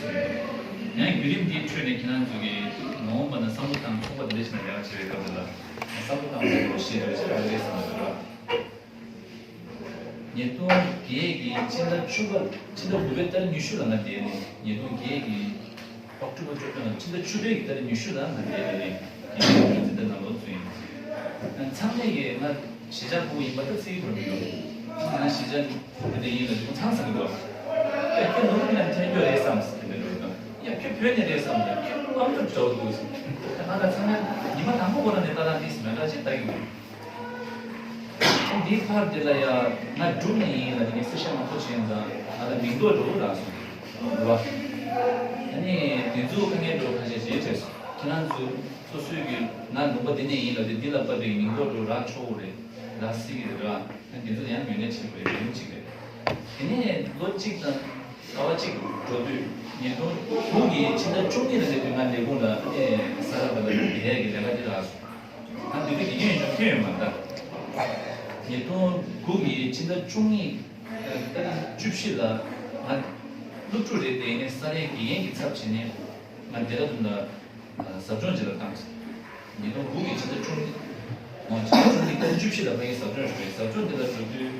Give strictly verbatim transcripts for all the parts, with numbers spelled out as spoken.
ཡང་བརྒྱུད་རིམ་འདིའི་ཁྲོད་ནས་ཁྱེད་རང་ཚོ་གིས་མ་འོངས་པ་ན་བསམ་བློ་བཏང་ཚོགས་པ་འདི་འདྲ་ཞིག་ན་ལས་ཀ་བྱེད་པའི་སྐབས་འདི་ལ་བསམ་བློ་བཏང་ཚོགས་པ་ཤེས་འདོད་ཅིག་ཡོད་རེད་བསམ་འདུག་ར། ཉིས་སྟོང་བརྒྱད་ཀྱི་ཕྱི་ཟླ་བཅུ་པ་ཕྱི་ཟླ་དགུ་པའི་ཏ་རིག་ཉི་ཤུ་ལ་ང་བསྡད་ནས་ཉིས་སྟོང་བརྒྱད་ཀྱི་ཨོག་ཊོ་བར་བཅུ་པ་ཕྱི་ཟླ་བཅུ་པའི་གི་ཏ་རིག་ཉི་ཤུ་ལ་ང་བསྡད་ནས་རྒན་ཡོལ་འཛིན་གྲྭ་ནང་ལོགས་ཚུད་ཡིན། ཚང་མས་ཀྱིས་ང་གཞིས་ཆགས་ཕྲུ་གུ་ཡིན་པ་ད་བརྩི་གི་མི་འདུག་ང་གཞིས་ཆགས་དེ་འདྲ་ཡིན་ལ་ཁོང་ཚང་ཚང་གི་འདུག་ཡ་ཁྱོད་ནོར་བུ་ནས་ཐོན་རྒྱུ་རེད་བསམ་ཟེར་དེ་འདྲ་འགྲོ་ཡོད་ད། ཡ་ཁྱོད་བོད་ནས་རེད་བསམ་ཡ་ཁྱོད་ཨམ་ཅོག་འདྲ་བོ་འདུག་ཟེར། ད་ང་ད་ཚང་མས་ཉི་མ་དང་པོ་ཁོ་རང་ནས་ད་རང་འདི་ཟེར་མེད་ད་ཅེས་ལྟ་གི་འདུག་འདིའི་ཕར་དེ་ལ་ཡ་ང་འབྲུག་ནས་ཡིན་ལ་དེ་ནས་གསལ་བཤད་མང་པོ་བྱས་ཙང་ང་ལ་མིང་འདོགས་འགྲོ་རག་སོང་། རེད་བ། ཨ་ནི་དེ་ཚོ་དཀའ་ངལ་འགྲོ་ཁ་ཤས་ཞེ་དྲགས་སོང་། ཁྱེད་རང་ཚོ་སོ་སོའི་གི་ང་ལུང་པ་དེ་ནས་ཡིན་ལ་དེ་འདི་ལ་བབས་པའི་མིང་འདོགས་འགྲོ་རག་ཆོག་གི་རེད་རག་སྲིད་ཀྱི་རེད་ར། ཨ་དེ་ཚོ་ཡང་ངོས་ལེན་བྱེད་དགོས་རེད་ཡིན་གཅིག་རེད། དེ་ནས་ལོ་གཅིག་དང་ཟླ་བ་གཅིག་འགྲོ་དུས་ཉིས་སྟོང་དགུ་གི་ཕྱི་ཟླ་བཅུ་གཉིས་ལ་སླེབས་དུས་ང་ལས་ཁུངས་ལ་ཨ་ནི་ས་ར་བ་ལ་བསྡད་ཡས་ཀྱི་ལས་ཀ་དེ་རག་སོང་། ང་འདི་དུས་དགེ་རྒན་ཡོད་ཅོག་ཐོན་ཡོད་མ་རེད་ད། ཉིས་སྟོང་དགུ་གི་ཕྱི་ཟླ་བཅུ་གཉིས་ཏ་རིག་བཅུ་བཞི་ལ་ང་སློབ་ཕྲུག་རེད་དེ་ནས་ས་རའི་དགེ་རྒན་གྱི་ཚབ་བྱས་ནས་ང་ལྡེ་ར་ལྡུན་ལ་ཟབ་སྦྱོང་བྱེད་ལ་བཏང་། ཉིས་སྟོང་དགུ་གི་ཕྱི་ཟླ་བཅུ་གཉིས་ཨོ་ཕྱི་ཟླ་བཅུ་གཉིས་ཏ་རིག་བཅུ་བཞི་ལ་ཕ་གིའི་ཟབ་སྦྱོང་ཞུ་བའི་ཟབ་སྦྱོང་འདི་ལ་འགྲོ་དུས་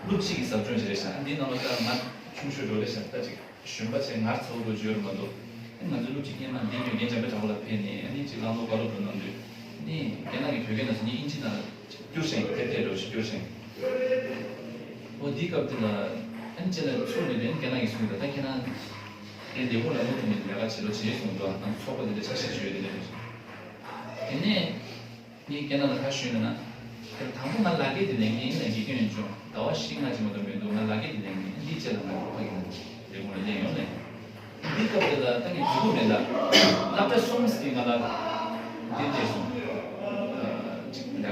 སློབ་སྤྱི་གི་ཟབ་སྦྱོང་ཞིག་རེད་ཤག་འདིའི་ནང་ལ་ད་ང་ཆུང་ཤོས་འགྲོ་རེད་ཤག་ད་ཅིག་གཞོན་པ་ཆེ་ངར་ཚ་བོ་འགྲོ་རྒྱུ་ཡོད་མ་གཏོགས། ང་ཚོའི་སློབ་སྤྱི་སྔོན་མ་འདི་ཉོས་རྒན་འཇམ་དཔལ་གྲགས་པ་ལ་ཕེབས་ནས་ཨ་ནི་ཅིག་བླང་དོར་བཀའ་སློབ་འགྲོ་གནང་དུས་ནི་རྒན་ལགས་ཀྱིས་བོད་སྐད་ནང་སོ་ནི་དབྱིན་ཇི་ནང་བསྒྱུར་ཤིང་ཕེབས་བསྡད་འགྲོ་ཞིག་བསྒྱུར་ཤིང་། འོ་འདིའི་སྐབས་དེ་ལ་ཨ་ནི་ཅེ་ལ་ཚུར་ནས་རྒན་ལགས་ཀྱིས་གསུངས་ད་ད་ཁྱེད་རང་རྒན་ལས་ཁུངས་ལ་མུ་མཐུད་ནས་ལས་ཀ་བྱེད་རོགས་བྱེད་གསུངས་འདུག་ང་ཚོགས་པ་འདི་འདྲ་ཆ་ཤས་ཤིག་ཡོད་དེ་འདྲ་རེད། དེ་ནས། ངས་རྒན་ལགས་ལ་ཁ་ཞུས་ན་ན། དེར་དང་པོ་ང་ལག་སྐྱེས་དེ་ལེན་མཁན་ཡིན་ལ་དགེ་རྒན་ཡོད་ཅུང་ཟླ་བ་བཞི་ལྔ་ཅིག་མ་གཏོགས་མི་འདུག་ང་ལག་སྐྱེས་དེ་ལེན་མཁན་འདིའི་རྗེས་ལ་ང་ཕ་གི་ནང་ལས་ཁུངས་ལ་སླེབས་ཡོང་ལེ། འདི་སྐབས་དེ་ལ་ད་ངས་འཇུ་གུ་མེད་ལ། སློབ་གྲྭ་གསུམ་ཟེར་ང་ལ་འདི་སྤྲད་སོང་། ཅིག་ལས་ཀ་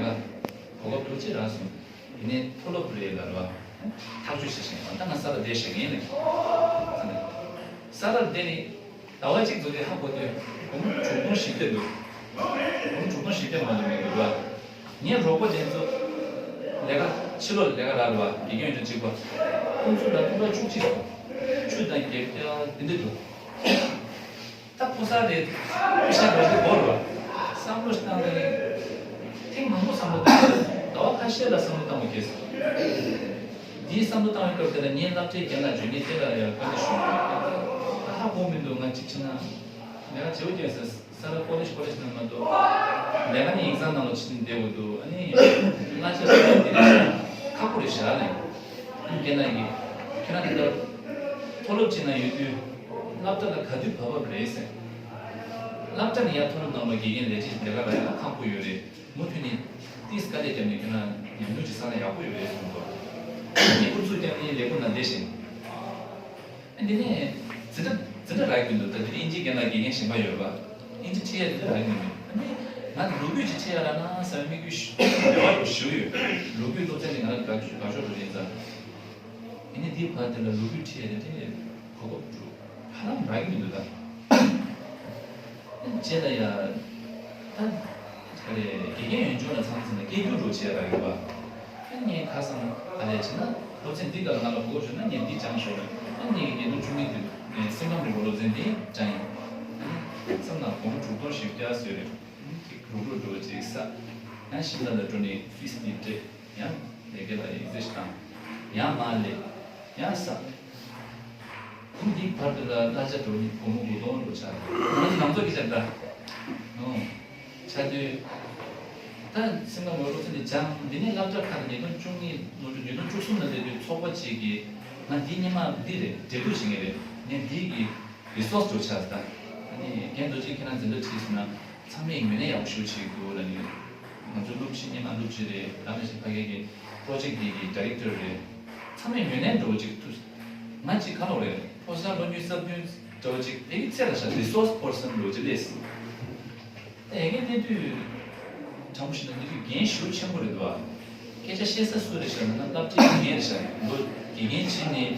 གོ་སྐབས་འདུག་ཅེས་རག་སོང་། ཡིན་ནའི་མཐོ་སློབ་རེད་ལ་རེད་བ། ཐག་གཅོད་བྱེད་བཞིན་ད་ང་ས་ར་བསྡད་བཞག་ཡིན་ལེ། ས་ར་བསྡད་ནས། ཟླ་བ་གཅིག་འཛུལ་ཏེ་ཧ་གོ་དུས་སྒོར་མོ་དྲུག་སྟོང་ཞིག་སྟེར་འདུག་སྒོར་མོ་དྲུག་སྟོང་ཞིག་སྟེར་མ་འདུག་མི་འདུག་ལ། ངའི་རོགས་པ་དེ་ཚོ་ལས་ཀ་ཕྱི་ལོགས་ལས་ཀ་རག་རེད་བ་དགེ་རྒན་དང་གཅིག་པ། ཁོང་ཚོ་ལ་སྟོང་ཕྲག་བཅུ་གཅིག་སོང་། བཅུ་དང་བརྒྱད་བརྒྱ་དེ་འདྲ་འདུག་ད་ཕོ་གསར་དེ་ཤ་རོགས་དེ་བོར་བ། བསམ་བློ་བཏང་ནས་ཐེངས་མང་པོ་བསམ་བློ་བཏང་ཟླ་བ་ཁ་ཤས་ལ་བསམ་བློ་བཏང་བ་གལ་སྲིད། འདིའི་བསམ་བློ་བཏང་བའི་སྐབས་དེ་ལ་ངའི་སློབ་གྲྭའི་རྒན་ལགས་འཇོན་ཉེ་དེ་ལ་ཡང་བཀའ་འདྲི་ཞུས་ཡོད། ད་ཧ་གོ་མི་འདུག་ང་གཅིག་བྱས་ན་ལས་ཀ་བྱེད་འོ་ཀྱང་ཟེར་ས་ར་ཀོ་ལེ་ཇི་ཀོ་ལེ་ཇི་ནང་མ་གཏོགས་ལས་ཀ་ནི་ཡིག་ཚང་ནང་ལ་ཕྱིན་བསྡད་དགོས་འདུག་ཨ་ནི་གླ་ཆ་ལ་དེ་ཁག་པོ་རེད་བཞག་ནས་ཨ་ནི་རྒན་ལགས་ཀྱིས་ཁྱེད་རང་དེ་ལྟར་མཐོ་སློབ་ཅིག་ནང་ཡོད་དུས་སློབ་གྲྭ་ལ་ག་དུས་བབས་བབས་རེད་ཟེར། སློབ་གྲྭ་ནས་ཡར་མཐོ་སློབ་ནང་ལ་དགེ་རྒན་ལས་བྱེད་ལས་ཀ་ལ་ཡང་ཁག་པོ་ཡོད་རེད། མུ་མཐུད་ནས་ཏིས་དཀའ་ལས་བརྒྱབ་ནས་ཁྱོད་རང་ཉམས་མྱོང་ཅིག་བསགས་ན་ཡག་པོ་ཡོད་རེད་གསུངས་སོ། ངས་ཨུ་ཚུགས་བརྒྱབ་ནས་ལས་ཁུངས་ནང་བསྡད་ཤིང་། ཨ་འདི་ནས་འཛིན་གྲྭ་འཛིན་གྲྭ་རག་གི་འདུག་ད་འདི་ནས་ཨིན་ཇིའི་རྒན་ལགས་དགེ་རྒན་གཞན་པ་ཡོད་པ། ཨིན་ཇི་ཁྲིད་ཡ་འདི་འདྲ་རག་གི་མེད། ཨ་ནི་ང་ལོ་རྒྱུས་ཅིག་ཁྲིད་ཡ་རག་ན་བསམ་པའི་དམིགས་ཡུལ་ཞུ་ཡོད། ལོ་རྒྱུས་སློབ་ཚན་དེ་ང་ལ་དགའ་དགའ་ཕྱོགས་རེད་ཡིན་ཙང་། ཨ་ནི་འདིའི་བར་དེ་ལ་ལོ་རྒྱུས་ཁྲིད་ཡ་དེ་འདྲ་གོ་སྐབས་འདུག་ཧ་ལམ་རག་གི་མི་འདུག་ད། རྗེས་ལ་ཡ། ད། ག་རེ་དགེ་རྒན་ཡོན་ཆུང་ལ་ཚང་ཚིང་ལ་སྐད་སྒྱུར་འགྲོ་བྱས་རག་ཡོད་པ། ཨ་ངས་ཁ་སང་ག་རེ་བྱས་ན་སློབ་ཚན་འདི་ག་ལ་ང་ལ་གོ་སྐབས་བྱུང་ན་ངས་འདི་སྦྱངས་ཤོག་ལ། ཨ་ངས་ཉིས་སྟོང་བཅུ་གཉིས་དུས་ངས་སེམས་ཁམས་རིག་པ་སློབ་ཚན་འདི་སྦྱངས་ཡིན། ཨ་ནི་བསམ་ན་སྒོར་མོ་དྲུག་སྟོང་བཞི་བརྒྱ་ཟེར་རེད། ཨ་ནི་རུག་རུག་འགྲོ་བྱས་ས། ཡང་ཤིང་ལ་ལ་འགྲོ་ནས་ཕིས་འདི་སྤྲད། ཡང་ལས་ཀ་ལ་ཡིག་ཚད་ཞིག་བཏང་། ཡང་མར་སླེབས། ཡང་ས། ཁོང་འདིའི་བར་དུ་ལ་གླ་ཆ་འགྲོ་ནི་སྒོར་མོ་དགུ་སྟོང་ལོ་ཆགས། ང་ཚོ་ནང་ཚོགས་ཀྱི་ཆ་འདྲ། ཨོ། ཆ་དུས། ད་སེམས་ཁམས་ངོ་སྤྲོད་ཚེ་འདི་སྦྱངས་འདི་ནས་སློབ་གྲྭ་ཁག་ཉིས་སྟོང་བཅུ་གཉིས་ལོ་ཉིས་སྟོང་བཅུ་གསུམ་ལ་སླེབས་དུས་ཚོགས་པ་གཅིག་གིས་ང་འདི་སྔོན་མ་འདི་རེད་འབྲེལ་གཏུག་བྱེད་ངེས་རེད་ངས་འདི་གི་རི་སོར་སི་འགྲོ་ཆགས་ད། ཨ་ནི་རྒན་རྡོ་རྗེ་ཁྱེད་རང་འཛིན་གྲྭ་ཁྲིད་སོང་ན་ཚང་མས་ངོས་ལེན་ཡག་པོ་ཞེ་པོ་བྱེད་ཀྱི་འདུག་ལབ་ནས། ང་ཚོའི་སློབ་སྤྱི་སྔོན་མ་སློབ་སྤྱི་རེད་ད་ནང་བཞིན་ཕ་གི་གི་པྲོ་ཇེག་འདི་གི་ཌི་རེག་ཊར་རེད། ཚང་མས་ངོས་ལེན་འགྲོ་གཅིག་ཐུབ། ང་གཅིག་ཁ་ལོག་རེད་ཕོ་གསར་ལོ་ཉུང་སྟོན་འགྲོ་གཅིག་དེ་གི་ཚེ་ལ་ཤ་རི་སོར་སི་པར་སན་འགྲོ་གཅིག་སླེབས་སོང་། ད་ཡ་གི་གནས་དུས་དྲང་པོ་ཞིག་ན་འདི་དུས་འགན་ཞེ་པོ་ཆེན་པོ་རེད་འདུག་ཨ། སྐད་ཆ་བཤད་ས་སུ་རེད་ཤག་ན་སློབ་གྲྭའི་དགེ་རྒན་རེད་ཤག་ལོ་དགེ་རྒན་ཕྱིན་ནས།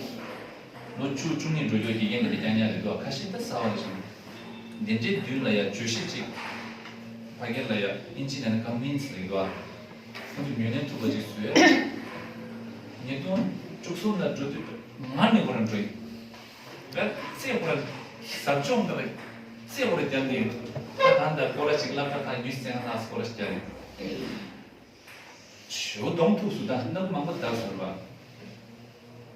ལོ་བཅུ་བཅུ་གཉིས་འགྲོ་རྒྱུ་དགེ་རྒན་འདི་འདྲ་རྐྱང་རྐྱང་རེད་འདུག་ཁ་ཤས་ད་གསར་བ་རེད་ཤག་འདི་འདྲའི་མདུན་ལ་ཡ་བརྗོད་གཞི་གཅིག་ཕ་གིར་ལ་ཡ་ཨིན་ཇི་ནང་ནས་ཀོན་ཝིན་སི་ལབ་འདུག་ཁོང་ཚོས་ངོས་ལེན་ཐུབ་པ་ཅིག་བཟོས། ཉིས་སྟོང་བཅུ་གསུམ་ལ་འགྲོ་དུས་ང་ནས་ཁོ་རང་འགྲོ་ཡིན། ད་རྩེ་ཁོ་ར་ཟབ་སྦྱོང་གི་རྩེ་ཁོ་ར་རྒྱབ་ནས་ད་ད་ད་སྐོར་ར་ཅིག་སློབ་གྲྭ་ཁག་ཉི་ཤུ་རྩ་ལྔ་ལྷག་སྐོར་ར་ཞིག་རྒྱབ་ནས། ཞོ་གདོང་ཐུག་སུ་ད་སྣ་མང་པོ་བདག་ཟུར་བ།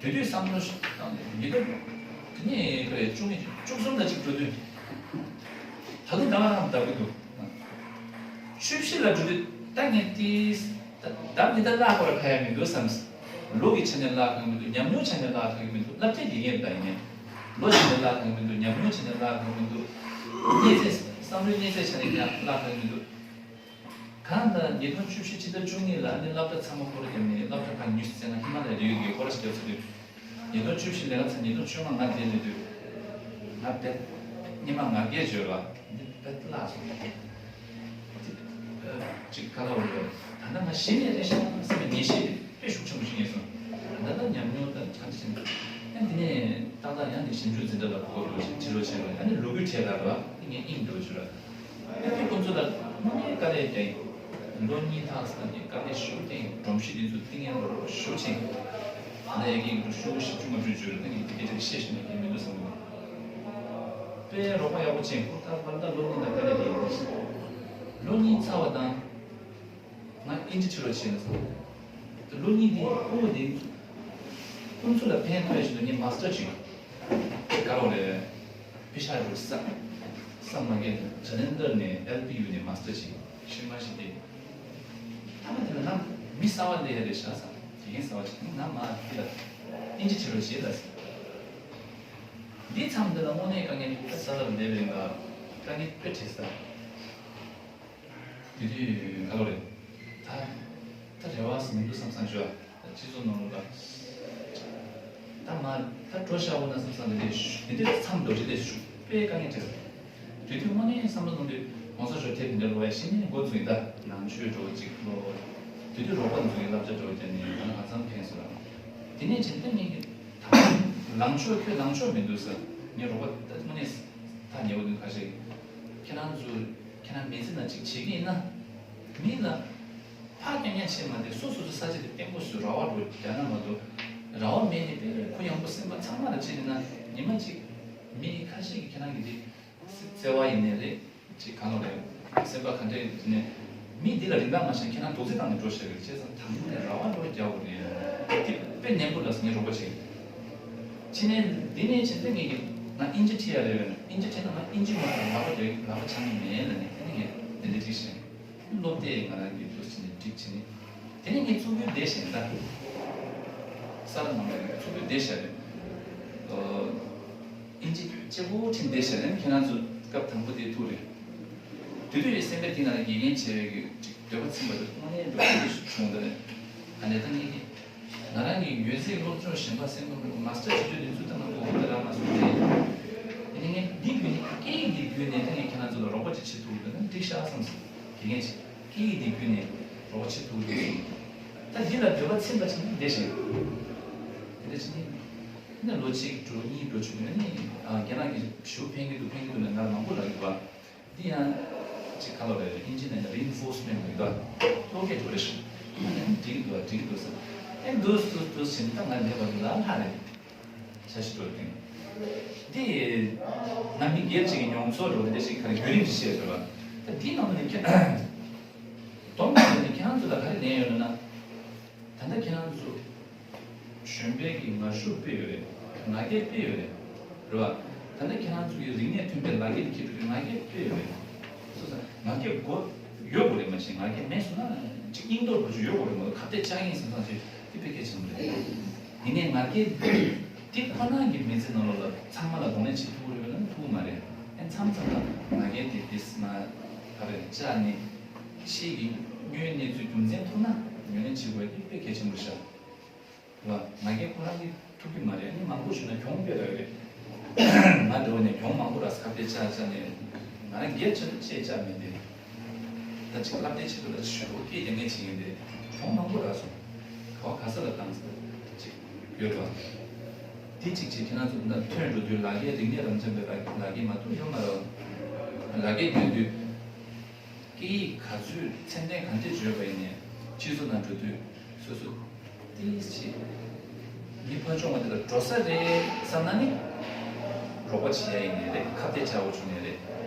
དེ་དུས་བསམ་བློ་ཞིག་བཏང་ནས་ཉིས་སྟོང་དེ་ནས་ཁ་རེ་བཅུ་གཉིས་བཅུ་གསུམ་ལ་ཅིག་འགྲོ་དུས། ད་དུང་ད་ག་རང་བདག་གི་འདུག་བཅུ་བཞི་ལ་འགྲོ་དུས་ད་ངས་ཏིས་ད་ད་མི་ད་བརླག་པར་ཁ་ཡ་མི་འདུག་བསམ། ལོ་གི་ཆ་ནས་བརླག་གང་མི་འདུག་ཉམས་མྱོང་ཆ་ནས་བརླག་གང་མི་འདུག་སློབ་གྲྭའི་དགེ་རྒན་ད་ཡིན་ནས། ལོ་ཆ་ནས་བརླག་གང་མི་འདུག་ཉམས་མྱོང་ཆ་ནས་བརླག་གང་མི་འདུག་གནས་ཚད་བསམ་བློའི་གནས་ཚད་ཆ་ནས་ཀྱང་བརླག་གང་མི་འདུག་གང་ལྟར་ཉིས་སྟོང་བཅུ་བཞི་ཕྱི་ཟླ་བཅུ་གཉིས་ལ་ཨ་ནི་སློབ་གྲྭ་ཚང་མ་སྐོར་རྒྱབ་ནས་སློབ་གྲྭ་ཁག་ཉི་ཤུ་རྩ་ལྔ་ཧི་མ་ལ་ཡའི་རི་རྒྱུད་སྐོར་ར་ཞིག་བརྒྱབ་ཚར་དུས། ཉིས་སྟོང་བཅུ་བཞི་ལས་ཀ་ཚར་ཉིས་སྟོང་བཅོ་ལྔ་ང་འདིར་སླེབས་དུས། ང་དཔེ་སྙེ་མ་ང་རྒྱལ་བརྗོད་པ་འདི་དཔེ་བརླག་སོང་། ཅིག་ག་ལ་བར་ཡོད་ད་ལྟ་ང་གཞི་ནས་རེ་ཞིག་སེམས་པའི་ངེས་ཤེས་དཔེ་ཤུགས་ཆེན་པོ་ཞིག་རྙེད་སོང་། ད་ལྟ་ཉམས་མྱོང་དང་གང་ཅི་ཡིན་ཨ་འདི་ནས་ཏག་ཏག་ཡང་ནས་ཞིབ་འཇུག་འཛིན་གྲྭ་ལ་གོ་དགོས་ཞེས་དྲི་རོགས་བྱས་པ་ཨ་ནི་ལོ་རྒྱུས་བྲིས་ལ་རོགས་ཨ་ནི་ངས་དབྱིངས་འགྲོ་བྱུང་ར། ཁོ་ཚོ་ལ་དངོས་གནས་དཀའ་ལས་བརྒྱབ་ཡིན། ལོ་གཉིས་ལྷག་ཙམ་གྱི་དཀའ་ལས་ཞེ་པོ་བརྒྱབ་ཡིན། སྒྲོམ་གཞི་འདི་ཚོ་བཏིང་ཡ་ལོ་ཞེ་པོ་ཕྱིན། ད་ལྟ་ཡ་གི་ཞུ་བཞི་བཅུ་ལྔ་བཅུ་བརྗོད་རེད་ད་ངས་དེ་སྐད་ཆ་བཤད་ཤེས་ན་ཡིན་མི་འདུག་བསམ་གི་འདུག་དཔེ་རོགས་པ་ཡག་པོ་བྱས་ཁོ་ད་བར་ད་ལོ་གཉིས་ལ་དཀའ་ལས་བརྒྱབ་ཡིན། ལོ་གཉིས་ཚར་བ་དང་། ང་ཨིན་ཇི་ཁྲིད་རོགས་བྱས་ན་བསམ། ད་ལོ་གཉིས་འདི་ཨོ་དེ། ཁོང་ཚོ་ལ་ཕན་ཐོགས་ཡ་ཞིག་ལ་ངས་མ་སི་ཊར་བྱས་ཡོད། དཀར་འོག་ལས། པི་ཤ་རུ་ས། ས་མ་གེ་ཇ་ལན་དར་ནས་ཨེལ་པི་ཡུ་ནས་མ་སི་ཊར་བྱས། ཤི་མ་ཤི་དེ། ཐ་མ་དེ་ལ་ང་མི་གསར་བ་ལས་ཡ་རེད་ཤག་བསམ། དགེ་རྒན་གསར་བ་ཅིག་ང་མ་དེ་ལ་ཨིན་ཇི་ཁྲིད་རོགས་བྱས་ལ་ཟེར། འདི་མཚམས་འདི་ལ་དངོས་གནས་དཀའ་ངལ་ས་ལ་མེད་པའི་ང་དཀའ་ངལ་དཔེ་འཕྲད་ས། དེ་དུས་ཨ་ལོ་རེད། ད་ད་རེ་བ་ཟིན་འདུག་བསམ་བསམ་ཞུ་བ། ད་སྤྱི་ཚོགས་ནང་ལོགས་ལ། ད་མ་ད་འགྲོ་ཤག་འོ་ན་བསམ་བསམ་དེ་འདྲས་ཞུ་དེ་འདྲས་མཚམས་འགྲོ་ཅི་དེ་ཞུ་དཔེ་དཀའ་ངལ་འཕྲད། དེ་དུས་དངོས་གནས་བསམ་བློ་གཏོང་དུས་གོང་ས་མཆོག་ཐེབས་དེ་འདྲ་ལོ་ཡ་ཤི་ནས་འགོ་བཙུགས་ཡིན་ད་ནང་ཆོས་འགྲོ་གཅིག་ལོ། དེ་དུས་རོགས་པ་འཛུགས་ཡིན་སློབ་གྲྭ་འགྲོ་བྱས་ནས་ང་ལ་གང་འཚམ་ཕན་སོང་ལ། དེ་ནས་ཇི་ལྟར་ངེད་ཀྱི་ད་ལངས་ཕྱོགས་ཁྱོད་ལངས་ཕྱོགས་མི་འདུག་ཟེར་ངས་རོགས་པ་ད་དངོས་གནས་ད་ཉེ་བོ་འདུག་ཁ་ཤས་ཁྱེད་རང་ཚོ། ཁྱེད་རང་མི་ཚེ་ནང་ཅིག་བྱེད་ཀྱི་ཡིན་ན། མི་ལ་ཕར་རྐྱང་རྐྱང་བྱེད་མ་དེ་སོ་སོ་སོ་ས་ཆ་དེ་བརྟན་པོ་བཟོས་ར་བ་འགྲོ་རྒྱ་ན་མ་གཏོགས། ར་བ་མེད་ནས་དཔེ་ཁུ་ཡངས་པོ་སེམས་པ་ཚང་མ་ལ་བྱེད་ཡིན་ན་ཉི་མ་གཅིག་མི་ཁ་ཤས་ཀྱིས་ཁྱེད་རང་གི་དེ་བརྩེ་བ་ཡིན་ནའི་རེད་ཅིག་གང་ལ་རེད་སེམས་པ་ག་འདྲ་ཡིན་ནའི་མི་འདི་ལ་རིན་ཐང་མ་ཤེས་ཁྱེད་རང་རྡོག་རྫིས་བཏང་ནས་འགྲོ་ཤེས་རེད་བྱས་ཙང་དང་པོ་ནས་ར་བ་འགྲོ་རྒྱག་དགོས་རེད་དེ་དཔེ་ནན་པོ་ལ་ངས་རོགས་པ་བྱེད། ཕྱི་ནས་འདི་ནས་ཕྱིན་ཚེ་ངས་ཀྱི་ང་ཨིན་ཇི་ཁྲིད་ཡ་རེད་བས་ན་ཨིན་ཇི་ཁྲིད་ན་ང་ཨིན་ཇི་མ་ལག་པ་རེད་ལག་པ་འཆང་གི་མེད་ལ་ནས་དེ་ནས་ངས་དེ་འདྲ་ཅིག་བཤད། སློབ་དེབ་ང་རང་གི་འདུག་ཕྱི་ནས་སྒྲིག་བྱས་ནས་དེ་ནས་ངས་ཚུགས་ཁུར་བསྡད་བཞིན་ད། ས་ར་ནང་ལ་ངས་ཚུགས་ཁུར་བསྡད་བཞག་རེད། ཨིན་ཇི་གཅིག་པུ་ཁྲིད་བསྡད་བཞག་རེད་ཁྱེད་རང་ཚོ་སྐབས་དང་པོ་དེ་ཐུག་རེད། དེ་དུས་ཡི་སེམས་པའི་གཏིང་ལ་དགེ་རྒན་བྱས་པའི་གི་ཅིག་འདོད་པ་ཚིམ་པ་དེ་དངོས་གནས་འགྲོ་ཁུལ་དུ་བྱུང་འདི་རེད། ཨ་ནེ་ད་ངས་ཀྱི། ང་རང་གི་ཡོད་ཚད་སློབ་སྦྱོང་གཞན་པ་སེམས་ཁམས་མ་སྟར་བྱེད་རྒྱུ་དེ་ཚོ་ད་ང་གོ་གི་རག་མ་སོང་སྟེ། དེ་ནས་ངས་འདི་བརྒྱུད་ནས་སྐད་ཡིག་འདི་བརྒྱུད་ནས་ད་ངས་ཁྱེད་རང་ཚོ་ལ་རོགས་པ་ཅིག་བྱེད་ཐུབ་ཀྱི་འདུག་ན་འགྲིག་ཤག་བསམ་སོང་། དེ་ངས་ཅིག་སྐད་ཡིག་འདི་བརྒྱུད་ནས་རོགས་པ་བྱེད་ཐུབ་ཀྱི་འདུག་ད་འདི་ལ་འདོད་པ་ཚིམ་པ་ཅིག་འདི་བཞིན། དེ་འདྲ་ཅིག་ནི། ད་ལོ་གཅིག་འགྲོ་གཉིས་འགྲོ་བཅུ་འདི་ནི་རྒན་ལགས་ཀྱིས་ཞུ་ཕན་གྱི་འདུག་ཕན་གྱི་འདུག་ལ་ང་ལ་མང་པོ་ལབ་ཡོད་པ། འདི་ཡང་ཅིག་ཁ་ལོ་རེ་རེ་ཨིན་ཇི་ནང་ལ་རི་ཨིན་ཕོར་སི་མེན་ཊི་ལབ་ཀྱི་འདུག་གློག་སྐད་འགྲོ་རེ་ཞིག་ཡང་འགྲིག་གི་འདུག་འགྲིག་གི་འདུག་ཟེར། ཨེ་འདུག་འདུག་འདུག་ཟེར་ནས་ད་ང་ལས་པ་འདི་ལ་ལྷག་རེད། ཆ་ཤི་འགྲོ་དེང་། འདི་ང་མི་སྒེར་གཅིག་གི་མྱོང་ཚོར་འགྲོ་འདི་ཞིག་ག་རེ་བརྒྱུད་རིམ་ཞིག་བཤད་འགྲོ་བ། ད་འདི་ནང་ནས་ཁྱེད་དོན་དག་ནས་ཁྱེད་རང་ཚོ་ལ་ག་རེ་ལན་ཡོད་ན། ད་ལྟ་ཁྱེད་རང་ཚོ་གཞོན་པའི་གི་ངར་ཤུགས་སྤེལ་ཡོད་རེད། ང་རྒྱལ་སྤེལ་ཡོད་རེད། རེད་བ། ད་ལྟ་ཁྱེད་རང་ཚོ་གི་རིག་གནས་མཐུན་པའི་ལག་འཁྱེར་འཁྱེར་འགྲོ་གི་ང་རྒྱལ་སྤེལ་ཡོད་རེད། སོ་སོ་ང་རྒྱལ་དགོས་ཡོད་དགོས་རེད་མ་གཞི་ང་རྒྱལ་མེད་སོང་ན་ཅིག་སྙིང་སྟོབས་རུ་ཅིག་ཡོད་དགོས་རེད་མ་གཏོགས་ཁ་གཏད་བཅག་ཡིན་བསམ་བསམ་ཞིག་དེ་དཔེ་གལ་ཆེན་པོ་རེད། ཡིན་ནའི་ང་རྒྱལ་དེ་ཁོ་ན་གི་མི་ཚེ་ནང་ལོགས་ལ་ཚང་མ་ལ་གདོང་ལེན་བྱེད་ཐུབ་ཀྱི་རེད་ན་ཐུབ་ཀྱི་མ་རེད། ཨེ་མཚམས་མཚམས་ལ་ང་རྒྱལ་དེ་དེ་སི་མ་ག་རེ་བཅག་ནས་ཤེས་ཀྱི་དངོས་གནས་ཚུལ་རྒྱུ་མཚན་ཐུག་ན་ངོས་ལེན་བྱེད་དགོས་དེ་དཔེ་གལ་ཆེན་པོ་རེད་ཤག་ལ། ང་རྒྱལ་ཁོ་རང་གིས་ཐུབ་ཀྱི་མ་རེད། ཨ་ནི་མང་པོ་ཞུས་ན་གྱོང་དཔེ་རག་གི་རེད། ང་འདྲ་བོ་ནས་གྱོང་མང་པོ་རག་ས་ཁ་གཏད་བཅག་བཅག་ནས་ང་རང་སྒེར་ཆེད་དུ་ཆེད་བཅག་མེད་དེ། ད་ཅིག་སློབ་གྲྭའི་ཆེད་དུ་ལ་ཞུ་སྐད་རྒྱག་མཁན་ཅིག་ཡིན་ཏེ་གྱོང་མང་པོ་རག་སོང་། ག་བ་ག་ས་ལ་བཏང་ཟེར་ཅིག་ཡོད་རེད་བ། དེ་ཅིག་ཅིག་ཁྱེད་རང་ཚོ་འདི་ཐོན་འགྲོ་དུས་ལག་འཁྱེར་རིག་གནས་རང་འཇགས་པའི་ལག་འཁྱེར་མ་གཏོགས་ཡོད་མ་རེད་བ། ལག་འཁྱེར་ཡོད་དུས། སྐད་ཡིག་ག་ཚོད་ཚད་ལྡན་ག་འདྲས་བརྗོད་པ་ཡིན་ནའི་སྤྱི་ཚོགས་ནང་འགྲོ་དུས་སོ་སོ་ཏིས་ཆེ། མི་ཕར་ཕྱོགས་མ་དེ་ལ་འགྲོ་ས་རེད་བསམ་ན་ནི། རོགས་པ་བྱེད་ཡ་ཡིན་ནའི་རེད། ཁ་གཏད་བྱ་དགོས་བྱུང་ནའི་རེད།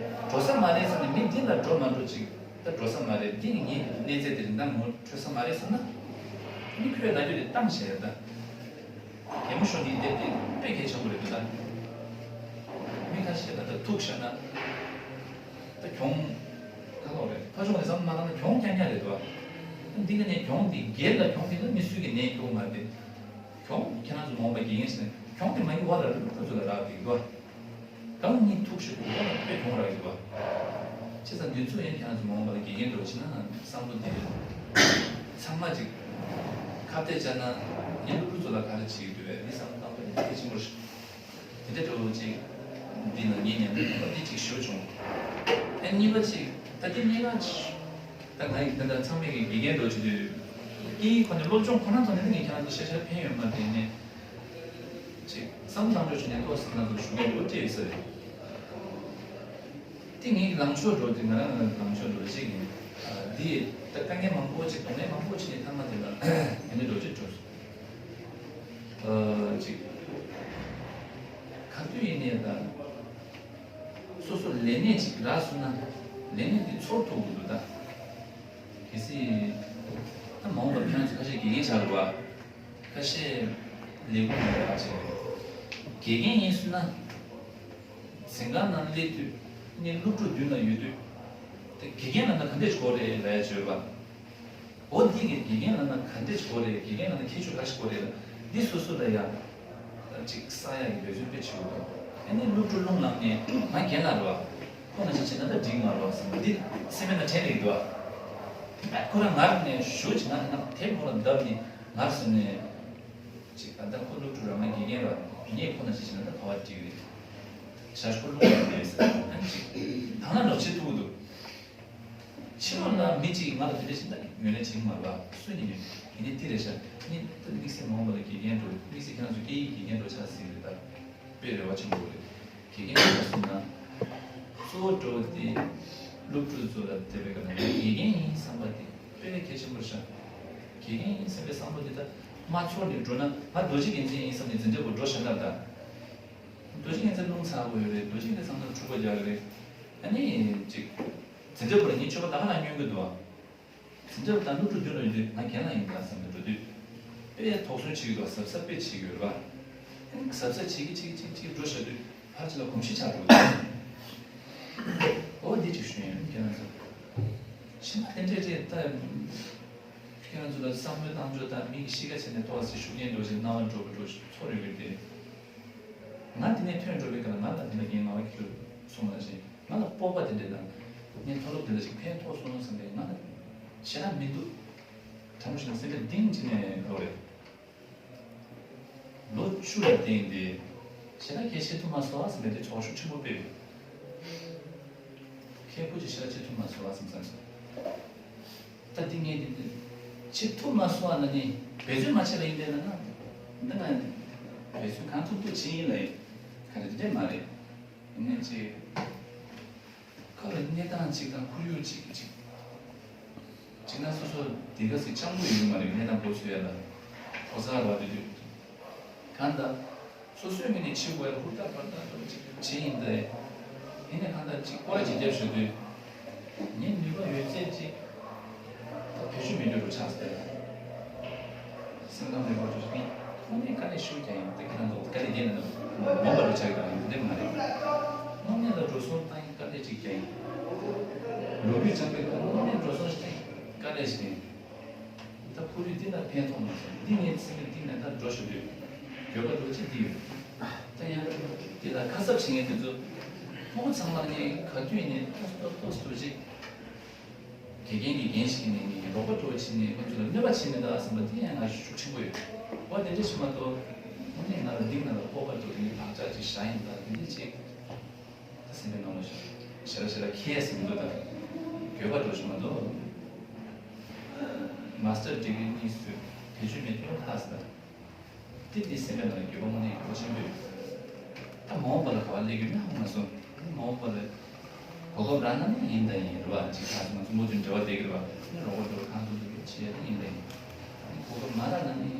འགྲོ་ས་མ་རེད་ཟེར་ནས་མི་འདི་ལ་འགྲོ་མ་འགྲོ་ཅིག་ད་འགྲོ་ས་མ་རེད། འདི་ངའི་གནས་ཚད་འདི་རིན་ཐང་ངོ་འཕྲོད་ས་མ་རེད་བསམ་ན། མི་ཁོས་ལབ་རྒྱུ་དེ་བཏང་བྱས་ད། གད་མོ་ཤོར་ནི་འདི་དེ་དཔེ་གལ་ཆེན་པོ་རེད་འདུག་ད། མི་ཁ་ཤས་ད་ད་ཐུག་བཞག་ན། ད་གྱོང་། ཁ་ལོག་རེད། ཕར་ཕྱོགས་ནས་བསམ་བློ་མ་བཏང་ན་གྱོང་རྐྱང་རྐྱང་རེད་འདུག་ད་འདི་ག་ནས་གྱོང་འདི་སྒེར་ལ་གྱོང་འདི་ལ་མི་སུས་ཀྱི་ནད་སྐྱོ་མ་རེད། གྱོང་ཁྱེད་རང་ཚོ་མ་འོངས་པ་དགེ་རྒན་ཞིག་ནས་གྱོང་དེ་མ་ཡིན་པ་ལ་རིགས་ཁོ་ཚོ་ལ་རག་འདུག་ད། གང་གཉིས་ཐུག་ཞིག་འདུག་ལ་དཔེ་གྱོང་རག་གི་འདུག་བ། བྱས་ཙང་འདི་ཚོ་ཡང་ཁྱེད་རང་ཚོ་མ་འོངས་པ་ལ་དགེ་རྒན་འགྲོ་ཕྱིན་ན་བསམ་བློ་དེ་ཚང་མ་ཅིག་ཁ་གཏད་བཅར་ན་ཡང་སློབ་ཕྲུག་ཚོ་ལ་ག་རེ་བྱེད་ཀྱི་འདུག་བས་འདི་བསམ་བློ་བཏང་པ་ནི་གལ་ཆེན་པོ་རེད། དེ་འདྲ་འགྲོ་ཅིག་འདི་ན་ངའི་ཉམས་མྱོང་དང་པོ་འདི་ཅིག་ཞུ་བྱུང་། ཨ་གཉིས་པ་ཅིག་ད་འདི་གཉིས་ཀ་ད་ང་ཡི་ད་ལྟ་ཚང་མས་ཀྱི་དགེ་རྒན་འགྲོ་བྱེད་དུས་སྐད་ཡིག་ཁོ་ནས་སློབ་སྦྱོང་ཁོ་ན་ཐོག་ནས་ནི་ངས་ཁྱེད་རང་ཚོ་ཤ་ཤ་ཕན་ཡོད་མ་རེད་ནས། ཅིག་བསམ་བློ་བཏང་འཇོག་བྱས་ནས་ཏོག་ཙམ་ང་ཚོ་ཞུ་མཁན་འདུག་སྤྲད་ས་རེད། དེ་ངའི་ལངས་ཕྱོགས་འགྲོ་དེ་ང་རང་ང་ལངས་ཕྱོགས་འགྲོ་གཅིག་ཡིན། འདི་ད་དཀའ་ངལ་མང་པོ་ཅིག་དོགས་གནད་མང་པོ་ཅིག་ནས་མཐའ་མ་དེ་ལ་དེ་འདྲ་འགྲོ་ཅིག་འགྲོ་སོང་། ཅིག་ག་དུས་ཡིན་ནའི་ད་སོ་སོ་ལས་གནས་ཅིག་རག་སོང་ན་ལས་གནས་དེ་ཚོར་ཐུབ་ཀྱི་འདུག་ད། གལ་སྲིད་ད་མ་འོངས་པར་ཁྱེད་རང་ཚོ་ཁ་ཤས་དགེ་རྒན་ཆགས་རེད་བ། ཁ་ཤས་ལས་ཁུངས་ནང་ལ་ཆགས་རེད། དགེ་རྒན་ཡིན་སོང་ན་འཛིན་ཁང་ནང་སླེབས་དུས་ནས་སློབ་ཕྲུག་མདུན་ལ་ཡོད་དུས་དེ་དགེ་རྒན་ལབ་ན་ག་འདྲས་དགོས་རེད་ལབ་ཡ་བརྗོད་པ། འོ་འདི་གི་དགེ་རྒན་ལབ་ན་ག་འདྲས་དགོས་རེད། དགེ་རྒན་ལབ་ན་ཁྱད་ཆོས་ག་རེ་ཞིག་དགོས་རེད་ལ་འདི་སོ་སོ་ལ་ཡ། ཅིག་ས་ཡ་གི་འབད་བརྩོན་དཔེ་ཆེ་བོ་དང་། ཨ་ནི་སློབ་ཕྲུག་རླུང་ལངས་ནས་ང་རྒན་ལགས་རེད་བ། ཁོ་ན་ཅིག་བྱས་ན་ད་འགྲིག་མ་རེད་བ་ཟེར་ན་འདི་སེམས་པའི་ནང་དྲན་ལེ་འདུག་བ། ཁོ་རང་ངར་ནས་ཞུ་ཅིག་ང་ནང་དེབ་ཁོ་ལ་བརྡབས་ནས་ངར་ཟེར་ནས། ཅིག་ད་ལྟ་ཁོ་སློབ་ཕྲུག་རང་ང་དགེ་རྒན་ར་ངས་ཁོ་ན་ཅིག་བྱས་ན་ད་ག་བ་འགྲིག་རེད། ཞར་ཁོ་རླུང་ལངས་ནས་ཟེར་ཨ་ནི་ཅིག་དང་ན་ལོག་བྱེད་ཐུབ་ཀྱི་འདུག་ཕྱི་ལོགས་ལ་མི་གཅིག་གིས་ང་ལ་དེ་འདྲ་ཞིག་ད་ངོས་ལེན་བྱེད་ཀྱི་མ་རེད་པ། སུ་ཡིན་ནའི་ཡིན་ནའི་དེ་རེད་ཤག་ནི་ད་དམིགས་བསལ་མ་འོངས་པ་ལ་དགེ་རྒན་འགྲོ་དམིགས་བསལ་ཁྱེད་རང་ཚོ་སྐད་ཡིག་དགེ་རྒན་འགྲོ་ཆགས་སྲིད་རེད་ད། དཔེ་རེ་བ་ཆེན་པོ་རེད། དགེ་རྒན་འགྲོ་སོང་ན། གཙོ་བོ་འགྲོ་དེ་སློབ་ཕྲུག་ཚོ་ལ་དེ་བས་ཀ་ན་དགེ་རྒན་ཡིན་བསམ་པ་དེ་དཔེ་གལ་ཆེན་པོ་རེད་ཤག་དགེ་རྒན་ཡིན་བསམ་པའི་བསམ་བློ་དེ་ད་མ་ཚོར་ནས་འགྲོ་ན་ང་རྡོ་རྗེ་རྒྱལ་མཚན་ཡིན་བསམ་ནས་འཛིན་གྲྭ་བར་འགྲོ་ཤག་ན་ད། རྡོ་རྗེ་རྒྱལ་མཚན་རླུང་ཚ་བོ་ཡོད་རེད། རྡོ་རྗེ་རྒྱལ་མཚན་ཚང་ཚང་འཁྲུག་པ་རྒྱག་གི་རེད། ཨ་ནི་ཅིག་འཛིན་གྲྭ་བར་ངས་ཆོས་པ་ད་ག་ན་སྙོན་གི་འདུག་ཨ། འཛིན་གྲྭ་བར་ད་སློབ་ཕྲུག་མདུན་ལ་ཡོད་དུས་ང་རྒན་ལགས་ཡིན་ད་བསམ་ནས་འགྲོ་དུས། དཔེ་དོགས་ཟོན་བྱེད་ཀྱི་འདུག་གཟབ་གཟབ་དཔེ་བྱེད་ཀྱི་ཡོད་རེད་པ། ཨ་ནི་གཟབ་གཟབ་བྱེད་ཀྱི་བྱེད་ཀྱི་བྱེད་ཀྱི་བྱེད་ཀྱི་འགྲོ་བཞག་དུས་ཕར་ཅིག་ལ་གོམས་གཤིས་ཆགས་འགྲོ་གི་འདུག་འོ་འདི་ཅིག་ཞུ་ཡིན་ཁྱེད་རང་ཚོ། གཞན་པ་དེ་འདྲས་རེད་ད། ཁྱེད་རང་ཚོ་ལ་བསམ་བློ་བཏང་ཕྱོགས་དང་མི་གི་གཤིས་ཀ་བྱས་ནས་ཏོག་ཙམ་ཤུགས་རྐྱེན་འགྲོ་བཞིན་སྣང་བ་འགྲོ་གི་འགྲོ་ཚོར་ཡོད་གི་དེ། ང་འདི་ནས་ཐོན་འགྲོ་བའི་སྐབས་ལ་ང་ལ་འདི་ལ་རྒན་ང་བ་ཁྱོད་སོང་ལ་ཞེས་ང་ལ་སྤོབས་པ་དེ་འདྲས་དང་། ངས་མཐོ་སློབ་འདི་ལ་ཞིག་ཕན་ཐོགས་སོང་བསམ་པའི་ང་ལ་ཞེ་དྲག་མི་འདུག་དྲང་པོ་ཞིག་ན་སེམས་པའི་གཏིང་ཅི་ནས་འགྲོ་རེད། ལོ་བཅུ་ལ་བརྟེན་ཏེ་ཞེ་དྲག་གལ་ཆེ་ཐུབ་མ་སོང་བསམ་པའི་དེ་ཚོར་ཤུགས་ཆེན་པོ་སྤེལ་ཡོད། ཁྱེད་ཁུ་ཅི་ཤ་ཆེ་ཐུབ་མ་སོང་བ་སེམས་བསམ་སོང་། ད་འདི་ངས་འདི་འདི་ཆེ་ཐུབ་མ་སོང་བ་ན་ནི་འབད་བརྩོན་མ་བྱས་པ་ཡིན་པས་ན་ན། འདི་ང་འབད་བརྩོན་གང་ཐུབ་ཐུབ་བྱེད་ཡིན་ལ་ཡིན། ག་རེ་འདི་འདྲས་མ་རེད། ཡིན་ནའི་ཅིག་ཁ་ལ་གནས་སྟངས་ཅིག་དང་ཁོར་ཡུག་ཅིག་ཅིག་ཅིག་ན་སོ་སོ་དེ་ག་ཟིག་སྤྱང་པོ་ཡོད་མ་རེད། གནས་སྟངས་པོ་ཚོ་ཡ་ལ་ཕོ་གསར་བ་དེ་དུས། གང་ལྟར། སོ་སོའི་ངོས་ནས་བྱེད་དགོས་ཡ་ཧུར་ཐག་ཧུར་ཐག་འགྲོ་བྱེད་བྱེད་ཡིན་ཏེ། ཡིན་ནའི་གང་ལྟར་ཅིག་སྐོར་ཅིག་རྒྱབ་ཞུ་དུས། ངས་ནུས་པ་ཡོད་ཚད་ཅིག་ད་བེད་སྤྱོད་མི་འགྲོ་རུ་ཆགས་ཟེར། སེམས་ཁམས་རིག་པ་འགྲོ་ཞིག་ནི་དངོས་གནས་དཀའ་ལས་ཞུ་རྒྱ་ཡིན་ཏེ་ཁྱེད་རང་ཚོ་དཀའ་ལས་རྒྱག་ན་མོ་མ་རུ་ཆགས་ཀྱང་ཡིན་འདེམས་མ་རེད། དངོས་གནས་ལ་འགྲོ་སོང་བཏང་ཡིན་དཀའ་ལས་ཅིག་རྒྱག་ཡིན། ལོ་རྒྱུས་སྦྱངས་པའི་སྐབས་དངོས་གནས་འགྲོ་སོང་ཞིག་བཏང་ཡིན་དཀའ་ལས་ཞིག་ཡིན། ད་ཁོར་ཡུག་འདི་ལ་ཕན་ཐོགས་མ་སོང་འདི་ངའི་སེམས་པའི་གཏིང་ནས་ད་འགྲོ་ཞུ་དུས་འགྱོད་པ་འགྲོ་ཅི་འདི་ཡོད། ད་ཡང་འདི་ལ་ཁ་གསབ་བྱེད་མཁན་དེ་ཚོ་ཕོ་མོ་ཚང་མ་ངས་ག་དུས་ནས་ཏོག་ཏོག་ཏོག་ཏོག་ཅིག་དགེ་རྒན་གྱི་འགན་ཞིག་ནས་ངས་རོགས་པ་འགྲོ་བྱེད་ནས་ཁོ་ཚོ་ལ་གནོད་པ་བྱེད་མེད་ད་བསམ་པ་འདི་ཡང་ང་ཤུགས་ཆེན་པོ་ཡོད། འོ་དེ་འདྲ་ཞིག་མ་གཏོགས་དངོས་གནས་ང་ལ་འདི་ང་ལ་སྤོབས་པ་འདུག་ངས་བག་ཆགས་ཅིག་བཞག་ཡིན་ད་དེ་འདྲ་ཅིག་ད་སེམས་པའི་ནང་ལ་ཞེ་དྲག་ཞེ་དྲག་ཁྱད་ཟིན་འདུག་ད་འགྱོད་པ་འགྲོ་ཞིག་མ་གཏོགས། མ་སི་ཊར་ཌི་གི་རི་གཉིས་སུ་བེད་སྤྱོད་མེད་དུ་ལྷག་ཟེར། དེ་དེ་སེམས་པའི་ནང་ལ་འགྱོད་པ་དངོས་གནས་ཡོད་ཆེན་པོས། ད་མ་འོངས་པ་ལ་ག་བ་སླེབས་ཀྱི་མེད་ཧ་གོ་མ་སོང་། མ་འོངས་པ་ལ་གོ་སྐབས་རག་ན་ནི་ཡིན་དང་ཡིན་རེད་བ། ཅིག་ཁ་སང་ང་ཚོ་མུ་མཐུད་འབྲེལ་བ་བསྡད་ཀྱི་རེད་བ། ནི་རོགས་པ་འགྲོ་གང་ཐུབ་ཐུབ་བྱེད་ཡ་ནི་ཡིན་དང་ཡིན། ཨ་ནི་གོ་སྐབས་མ་རག་ན་ནི་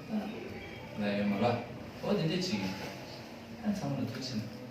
ད་ལ་ཡོད་མ་རེད་བ། འོ་དེ་འདྲས་ཅིག་ཡིན། ཨ་ཚང་མ་ལ་ཐུགས་རྗེ་ཆེ།